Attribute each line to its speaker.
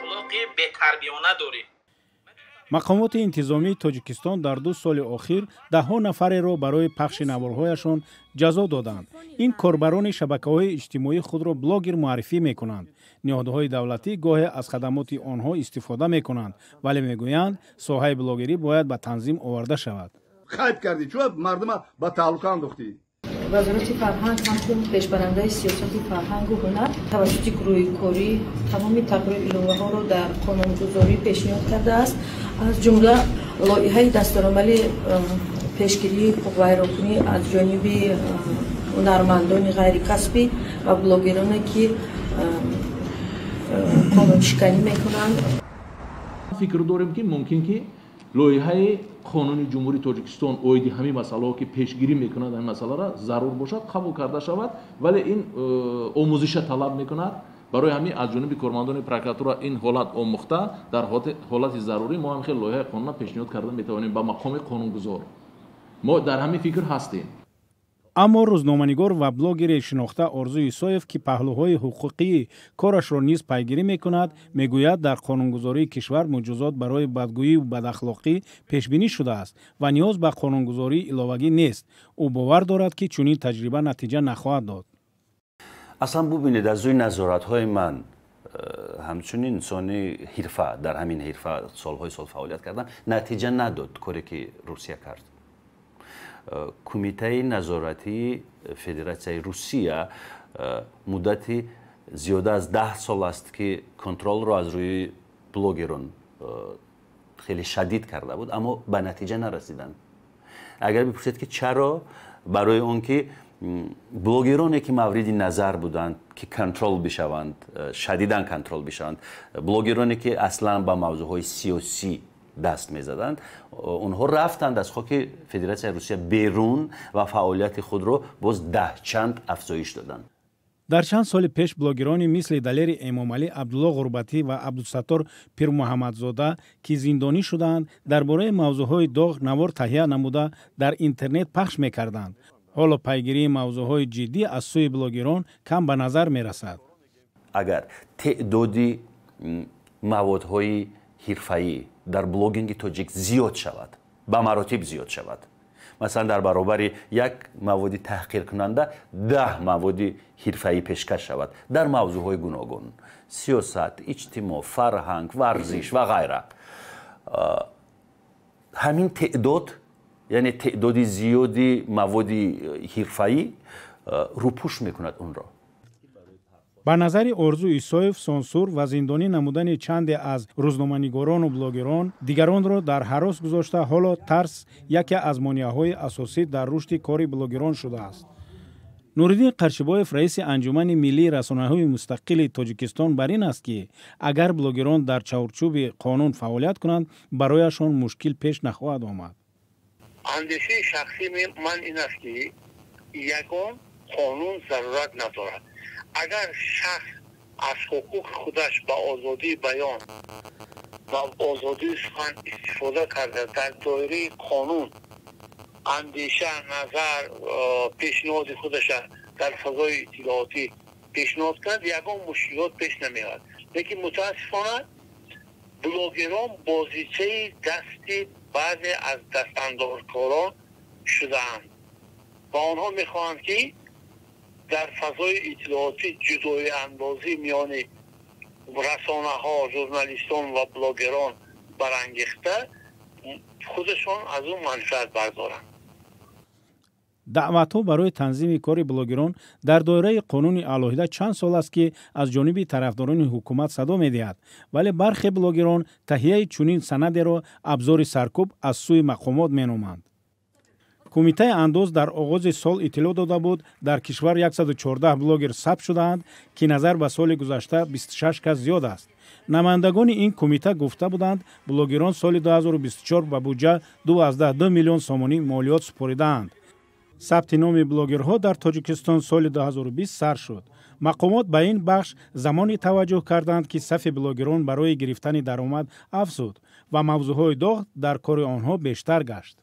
Speaker 1: Ахлоқи бетарбиёна дорӣ.
Speaker 2: Мақомоти интизомии Тоҷикистон дар 2 соли охир даҳҳо нафареро барои пахши наворҳояшон ҷазо доданд. Ин корбарони шабакаҳои иҷтимоӣ худро блогер муаррифӣ мекунанд. Ниҳодҳои давлатӣ гоҳе аз хадамоти онҳо истифода мекунанд, вале мегӯянд, соҳаи блогерӣ бояд ба танзим оварда шавад.
Speaker 3: Хайб кардӣ, чун мардума ба таҳлука андохтӣ.
Speaker 4: Вазорати фарҳанг ҳамчун пешбарандаи сиёсати фарҳангу ҳунар тавассути гурӯҳи корӣ тамоми тағйиру иловаҳоро дар қонунгузорӣ пешниҳод кардааст. Аз ҷумла лоиҳаи дастурамали пешгирии ҳуқуқвайронкунӣ аз ҷониби ҳунармандони ғайрикасбӣ ва блогероне, ки қонуншиканӣ мекунанд.
Speaker 5: Фикр дорем, ки мумкин ки лоиҳаи қонуни Ҷумҳурии Тоҷикистон оиди ҳамин масъалаҳо, ки пешгирӣ мекунад ҳамин масъаларо, зарур бошад, қабул карда шавад, вале ин омӯзиша талаб мекунад. Барои ҳамин аз ҷониби кормандони прокуратура ин ҳолат омӯхта, дар ҳолати зарурӣ мо ҳам хел лоиҳаи қонунро пешниҳод карда метавонем ба мақоми қонунгузор. Мо дар ҳамин фикр ҳастем.
Speaker 2: Аммо рӯзноманигор ва блогери шинохта Орзу Исоев, ки паҳлӯҳои ҳуқуқии корашро низ пайгирӣ мекунад, мегӯяд, дар қонунгузории кишвар муҷозот барои бадгӯию бадахлоқӣ пешбинӣ шудааст ва ниёз ба қонунгузории иловагӣ нест. Ӯ бовар дорад, ки чунин таҷриба натиҷа нахоҳад дод.
Speaker 6: Аслан бубинед, аз рӯи назоратҳои ман, ҳамчунин инсони ҳирфа, дар ҳамин ҳирфа солҳои сол фаъолият кардам, натиҷа надод коре, ки Русия кард. Кумитаи назоратии Федератсияи Русия муддати зиёда аз 10 сол аст, ки контролро аз рӯи блогерон хеле шадид карда буд, аммо ба натиҷа нарасиданд. Агар бипурсед, ки чаро, барои он ки блогероне, ки мавриди назар буданд, ки контрол бишаванд, шадидан контрол бишаванд, блогероне, ки аслан ба мавзӯъҳои сиёсӣ даст мезаданд, онҳо рафтанд аз хоки Федератсияи Русия берун ва фаъолияти худро боз даҳчанд афзоиш доданд.
Speaker 2: Дар чанд соли пеш блогерони мисли Далери Эмомалӣ, Абдулло Ғурбатӣ ва Абдусаттор Пирмуҳаммадзода, ки зиндонӣ шудаанд, дар бораи мавзӯъҳои доғ навор таҳия намуда, дар интернет пахш мекарданд. Ҳоло пайгирии мавзӯъҳои ҷиддӣ аз сӯи блогерон кам ба назар мерасад.
Speaker 6: Агар теъдоди маводҳои ҳирфаӣ дар блогинги тоҷик зиёд шавад, ба маротиб зиёд шавад, масалан, дар баробари як маводи таҳқиркунанда 10 маводи ҳирфаӣ пешкаш шавад дар мавзӯъҳои гуногун: сиёсат, иҷтимоъ, фарҳанг, варзиш ва ғайра, ҳамин теъдод, яъне теъдоди зиёди маводи ҳирфаӣ рӯпӯш мекунад онро.
Speaker 2: Ба назари Орзу Исоев, сансур ва зиндонӣ намудани чанде аз рӯзноманигорону блогерон дигаронро дар ҳарос гузошта, ҳоло тарс яке аз монеаҳои асосӣ дар рушди кори блогерон шудааст. Нуриддин Қаршибоев, раиси Анҷумани миллии расонаҳои мустақили Тоҷикистон, бар ин аст, ки агар блогерон дар чаҳорчӯби қонун фаъолият кунанд, барояшон мушкил пеш нахоҳад омад.
Speaker 7: Андешаи шахсии ман ин аст, ки ягон қонун зарурат надорад. Агар шахс аз ҳуқуқи худаш ба озодии баён ва озодии сухан истифода карда, дар доираи қонун андеша, назар, пешниҳоди худаша дар фазои иттилоотӣ пешниҳод кунад, ягон мушкилот пеш намеояд. Лекин мутаассифона блогерон бозичаи дасти баъзе аз дастандоркорон шудаанд ва онҳо мехоҳанд, ки дар фазои иттилоотӣ ҷудоиандозӣ миёни расонаҳо, журналистон ва блогерон барангехта, худашон аз он манфиат бардоранд.
Speaker 2: Даъватҳо барои танзими кори блогерон дар доираи қонуни алоҳида чанд сол аст, ки аз ҷониби тарафдорони ҳукумат садо медиҳад, вале бархе блогерон таҳияи чунин санадеро абзори саркӯб аз сӯи мақомот меноманд. Кумитаи андоз дар оғози сол иттилоъ дода буд, дар кишвар 114 блогер сабт шудаанд, ки назар ба соли гузашта 26 кас зиёд аст. Намояндагони ин кумита гуфта буданд, блогерон соли 2024 ба буҷа 2,2 миллион сомонӣ молиёт супоридаанд. Сабти номи блогерҳо дар Тоҷикистон соли 2020 сар шуд. Мақомот ба ин бахш замоне таваҷҷӯҳ карданд, ки сафи блогерон барои гирифтани даромад афзуд ва мавзӯъҳои доғ дар кори онҳо бештар гашт.